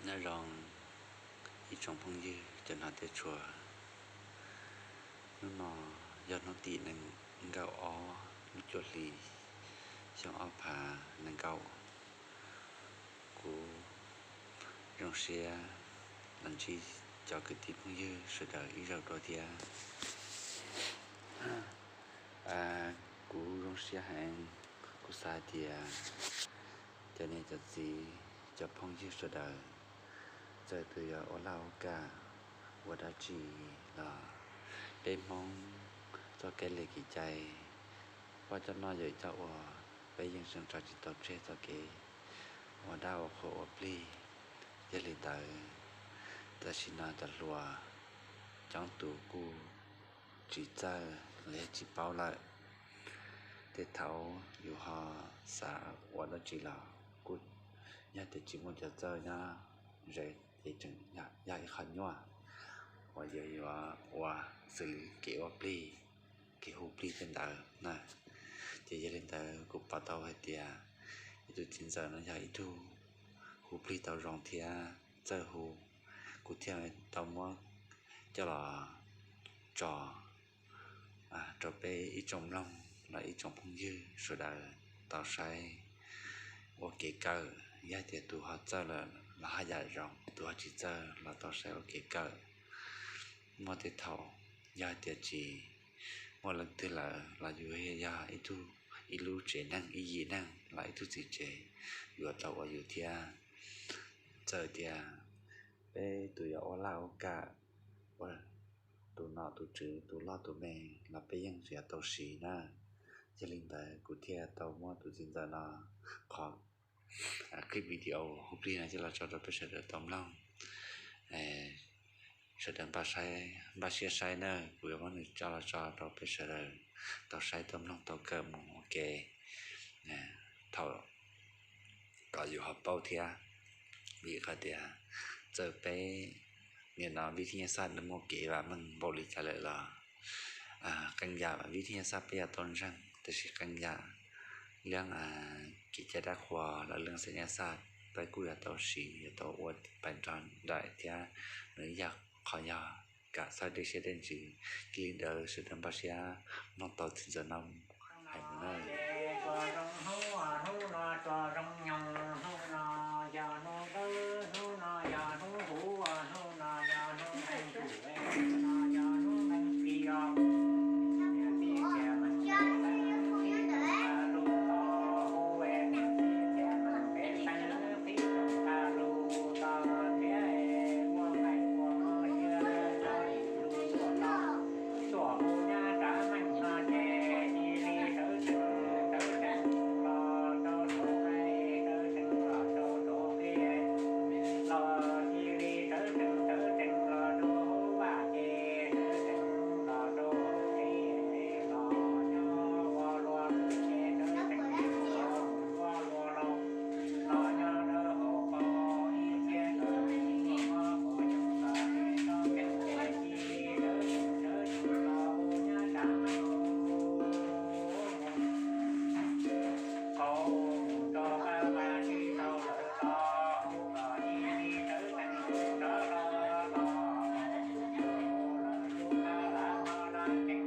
Nyob zoo ib tsoom phooj ywg cov hnav tej tshua. Hnub no yog hnub tim nees nkaum ob lub cuaj hli xyoo ob phav nees nkaum. Kuv zoo siab los ntsib cov kwv tij phooj ywg sawv daws ib zaug dua thiab. Kuv zoo siab heev, kuv xav hais tias cov niam cov txiv cov phooj ywg sawv daws, txawm tus yuav ua laj ua kam ua dab tsi los peb Hmoob txoj kev li kev cai, poj coj noj yawm coj ua, peb yeej tseem tso tsis tau tseg txoj kev ua dab ua qhua ua plig. Yog li ntawd, tam sim no cov hluas coob tus kuj tsis txawj los yog tsis paub lawm. Tej thaum yus ho xav ua dab tsi los kuj yog tias tsis muaj cov txawj nyob ze ces tseem yog ib qho nyuaj uas yus yuav ua xws li kev ua plig, kev hu plig tej ntawd na. Ces yog li ntawd kuv pom tau hais tias ib tug txiv ntxawm no yog ib tug hu plig tau zoo thiab txawj hu, kuv thiaj tau muab coj los tso rau peb ib tsoom mloog los ib tsoom phooj ywg sawv daws tau saib ua kev kawm. Yog tias tus ho txawj lawm los haj yam zoo, tus ho tsis txawj los tau saib ua kev kawm. Muaj tej thaum yog tias tsis muaj leej twg lawm los yus yog ib tug, ib lub tsev neeg, ib yim neeg los ib tug txiv tsev yuav tau ua yus thiab. Txawm tias peb tus yuav ua laj ua kam ua tus nom tus tswv tus loj tus me los peb yeej yuav tau siv na. Yog li ntawd kuv thiaj tau muab tus txiv ntxawm no qhov clip video hu plig no coj los tso rau peb sawv daws tau mloog. Sawv daws npaj siab saib na, kuv yuav muab nws coj los tso rau peb sawv daws tau saib tau mloog tau kawm mus ua ke, thaum kom yus ho paub thiab. Vim qhov tias txawm peb nim no vib thib nyab xaj nws muaj kev vam meej npaum li cas lawm los qee yam vib thib nyab xaj peb yuav tau ntseeg, tab sis qee yam leej kev cai dab qhuas los leej xeem nyab xaj peb kuj yuav tau siv yuav tau ua pais nrog nraim thiab. Nws yog qhov yog kam txhawb dej siab dej ntsws. Cia li ntawd sawv daws npaj siab mloog tau txiv ntxawm no hais mus nawb. Tsuas zoo hnub, hnub no tsuas zoo nyoog, hnub no yog hnub ntuj, hnub no yog hnub huv, hnub no yog hnub nees nkaum, hnub no yog hnub nees nkaum os. Niam tij tias meem peb xeeb, tib tug tau hu es niam tij tias meem peb xeeb, tib tug tau lus tau thiab es muaj nqaij ua mob siab tau lus tuaj tau. Tuaj hu nyab Tsav Meej no ces cia li sawv tsees, sawv tsees los rau saum qaib, sawv tsees los rau saum qhib, los cia li sawv tsees, sawv tsees los rau hauv vaj ces sawv tsees los rau hauv tsev, los nyob ua luaj ces sawv tsees los ua luaj los, los nyob rau hauv paus ib txhiab tawm ib muaj mob puas coob los ces sawv tsees ces cia li sawv tsees, sawv tsees los hu nyab Tsav Meej. Tau mus rau qab qab tsis tau lawm los hu kom cia li sawv tsees sawv los los, hu lawm lub qab lab mob dab tsees,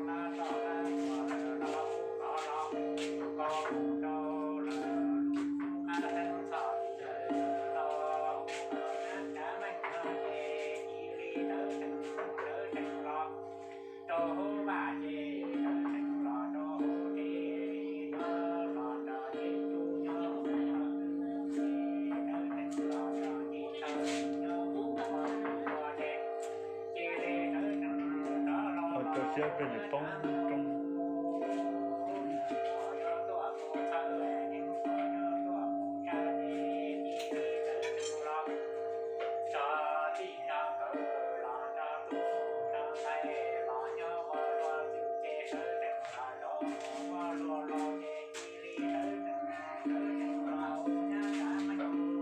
lab toj qab tuag lawm los hu kom los, tau mus rau lawm lub qab teeb txhoj lawm los hu kom nyab Tsav Meej no ces cia li sawv tsees, sawv tsees los rau hauv vaj ces sawv tsees los rau hauv tsev, los rau tsev tub nyob, sawv tsees los rau tsev taw nyob ua ua ces, cia li sawv tsees rov los rau siab peb niam poob roob. Tuaj mus txhawj, tuaj mus tsa ces cia li sawv tsees los tso txij nrog nkawd los nrog tub nrog ntxhais los nyob ua luaj twg ces sawv tsees los rau ua luaj los ces cia li sawv tsees, sawv tsees los hu nyab Tsav Meej.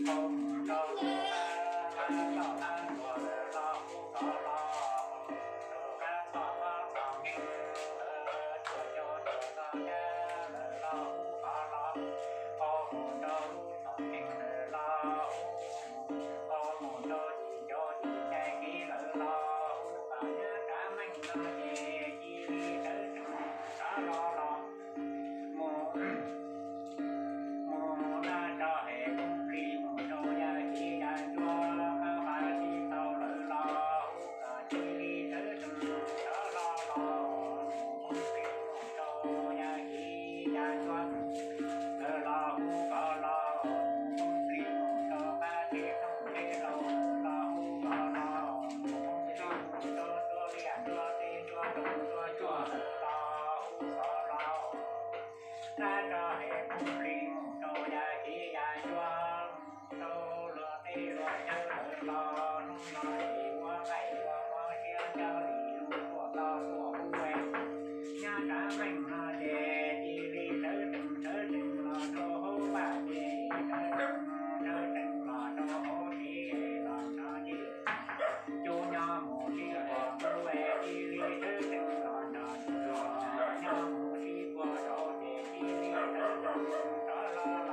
Tau mus rau lub qab lab toj qab tuag lawm los hu kom los, Phooj ywg mus rau yam kev yam ncua, rau luag tej luag chaw lawm los hnub no ces ua nqaij ua mov siab ntshaw li lub tuaj txog tuaj ub. Nyob rau meej no ces cia li sawv tsees sawv tsees los rau hauv vaj ces sawv tsees sawv tsees los rau hauv tsev los nrog ces cov nyob mus sib puag tus cia li sawv tsees los nrog cov nyob mus sib puag rau ces cia li sawv tsees rov los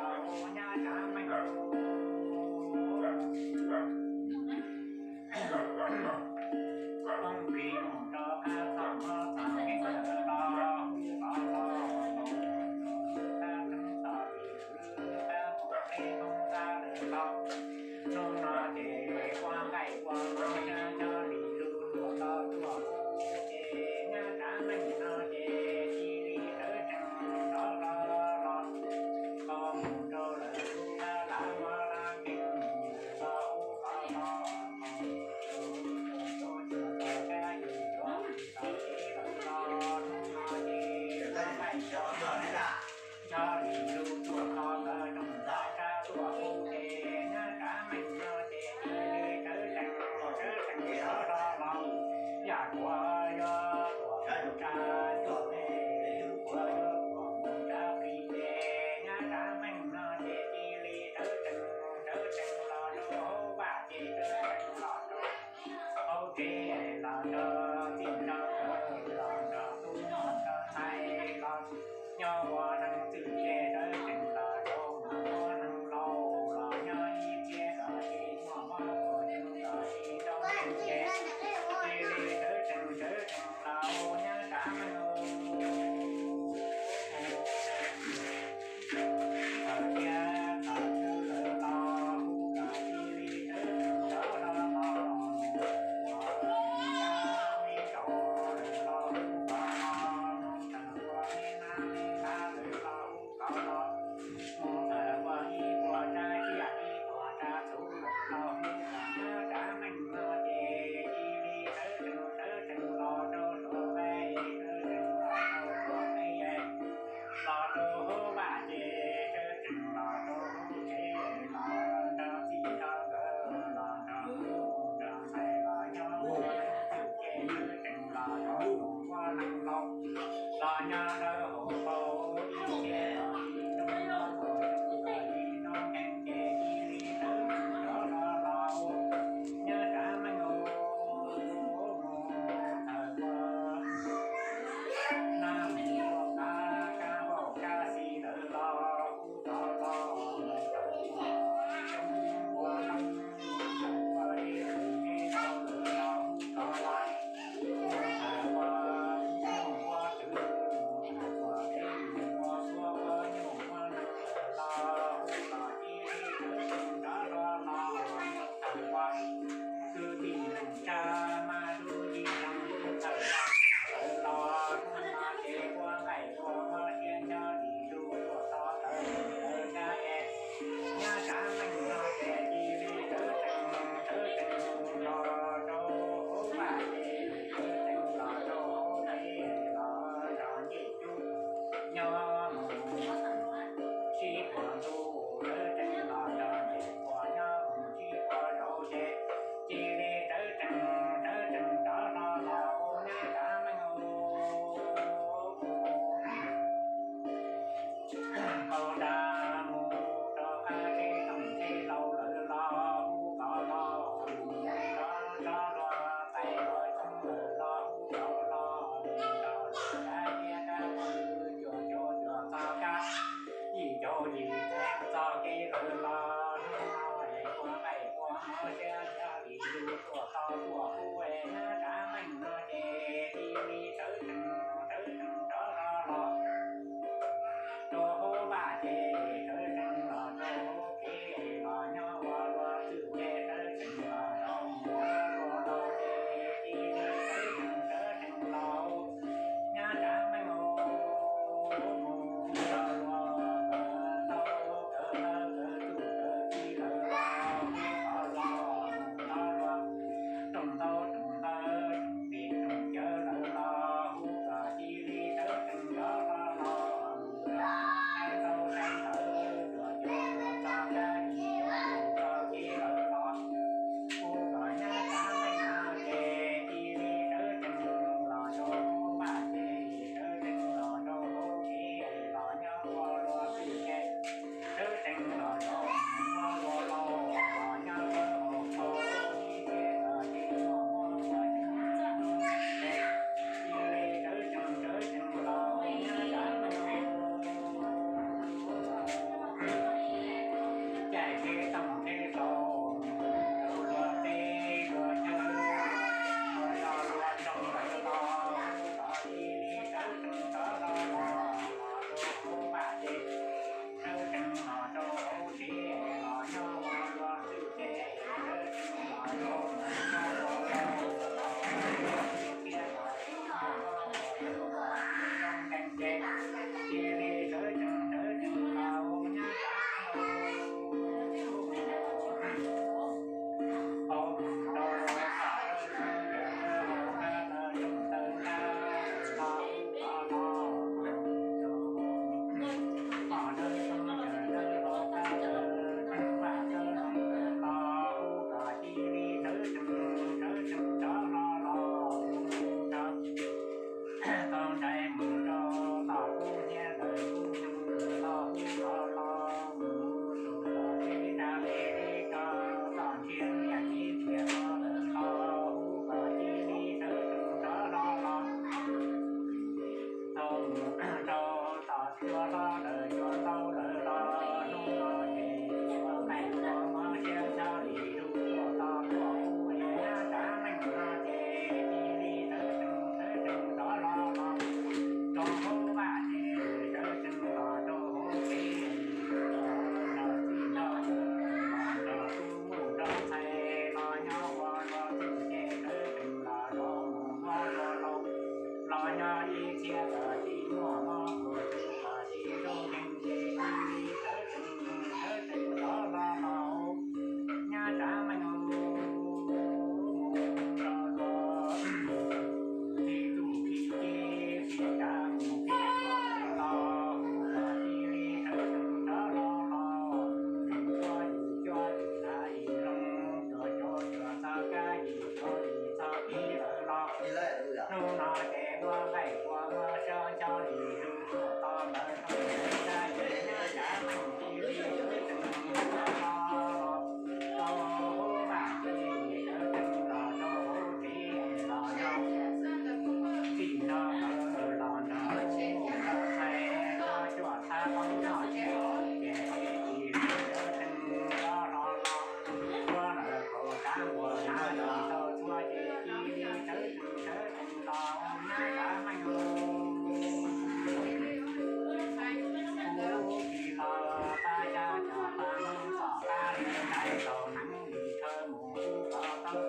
Tais tau neev li thawj mus ub tau tau,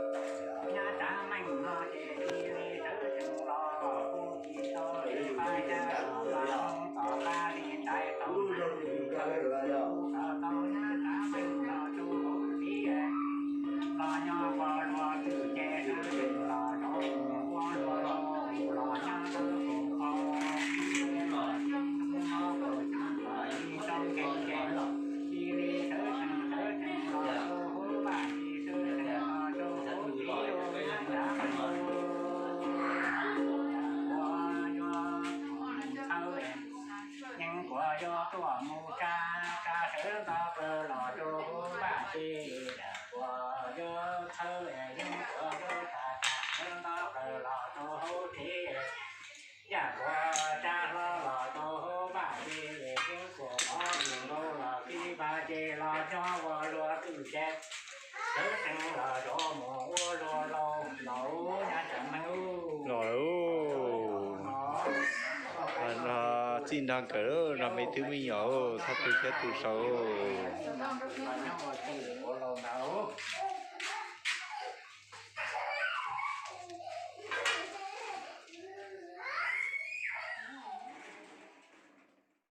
nyab tsav meej no ces cia li sawv tsees los kuj tsis tau li pab nyab los tom qab li tais tau neev li thawj mus ub tau tau, nyab tsav meej los tsuj hauv txiv los nyob ua luag twm ces sawv tsees los zov mus ua luag los nyob ua luag los ib tsoom nkees ces cia li sawv tsees sawv tsees los rau hauv vaj tsev, sawv tsees los rau hauv tsev, nyab tsav meej ua yog thawj yeej kuas yuav tuaj mus tsa, tsa sawv nto plaws los rau hauv vaj tsev, kuas yuav thawj yeej kuas yuav tsa, tsa sawv nto plaws los rau hauv tsev, yam kuas tsa hlo los rau hauv vaj tsev, yeej kuas mov yus nkaus los txiv vaj tsev los nyob ua luag twm ces sawv tsees los zov mus ua luag lauj, los nyab tsav meej ub. Los, no txij nrog nkawm no me tub me nyuam, txhob tu siab tu sau.